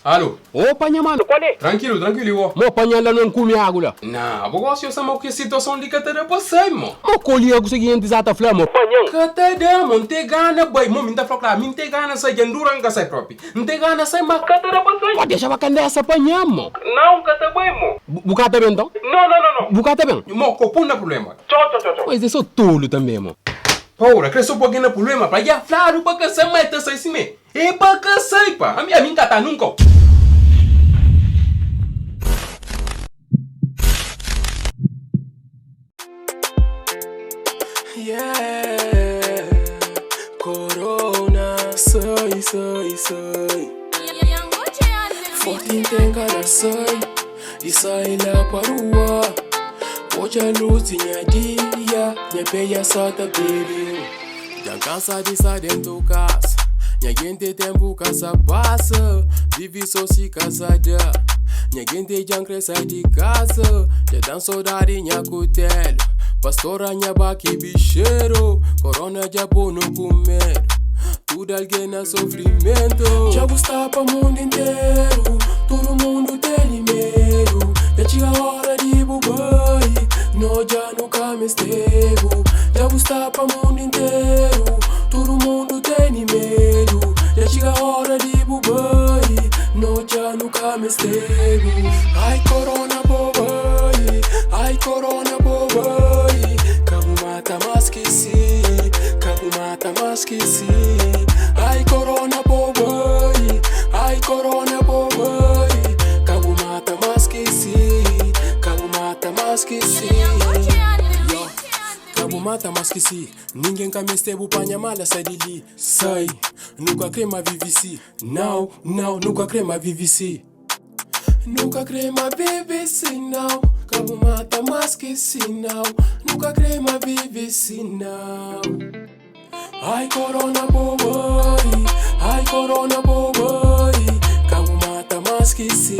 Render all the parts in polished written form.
Alo. Opa nha mano, qual é? Trankilu, trankilu i bo? Mo panha la non kumi agu la. Na, bo gosi yo sa mo ki situason li ka ta da pa sai mo. Mo koli agu se ki gentis ata fla mo panhan. Ka ta da mo, nte gana bai mo, mi nta fla kla, mi nte gana sai, dja ndura nka sai propi. Nte gana sai ma ka ta da pa sai. Bo dexa ba kandesa panhan mo. Nau nka ta bai mo. Bu ka ta ben nton? No, no, no, no. Bu ka ta ben? Mo, ko pun na prublema. Txo, txo, txo, txo. Mas é so tolu tanbe mo. Paura, kre so po algen na prublema pa dja fladu pa ka sai ma el ta sai sime. E pa ka sai pa. Ami ami nka ta nunka. Yeah, corona, sai, sai, sai. Forte tem na sai, e sai lá para rua. Hoje a luz minha dia, minha peia só tá bebendo. Já cansa de estar dentro casa. Minha gente tempo casa passa, vive só se casada. Minha gente já cresce de casa, já dá saudade minha cutelo. Pastora minha baque bicheiro, corona já pô no comer. Tudo alguém na sofrimento. Já gostava para mundo inteiro, todo mundo tem medo. Já chega a hora de bubai, não já nunca me estego. Já gostava para mundo inteiro, todo mundo tem medo. Já chega a hora de bubai, não já nunca me estego. Ai corona bobai, ai corona bobai. Cabo mata mais que si, cabo mata mais que si. Ai corona bobai, ai corona bobai. Cabo mata mais que si, cabo mata mais que si. Yo. Cabo mata mais que si, ninguém cá me estebo panha mala sai de li. Sai, nunca crema vive Não, não, nunca crema vive Nunca crema vive não. Cabo mata mais que si não. Nunca crema vive não. Ai corona boy, ai corona boy. Cabo mata mais que si,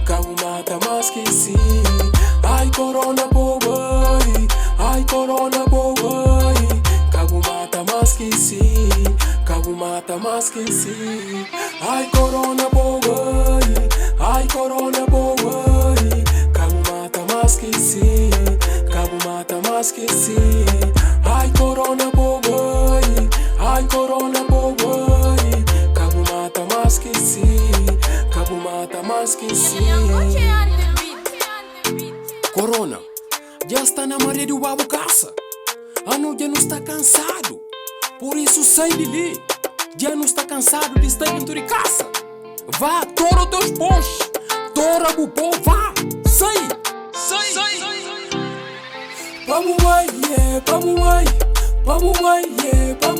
cabo mata mais que si. Ai corona boy, ai corona boy. Cabo mata mais que si, cabo mata mais que si. Ai corona boy, ai corona boy. Cabo mata mais que si, cabo mata mais que si. Ai corona boy, ai corona boy. Cabo mata mais que si, cabo mata mais que si. Corona, já está na maré do babu casa. A não já não está cansado. Por isso sai de ali. Já não está cansado de estar dentro de casa. Vá, tora os teus pós. Tora o pó, vá. Sai. Sai. Vamos vai, yeah, vamos vai. Vamos vai, yeah, vamos.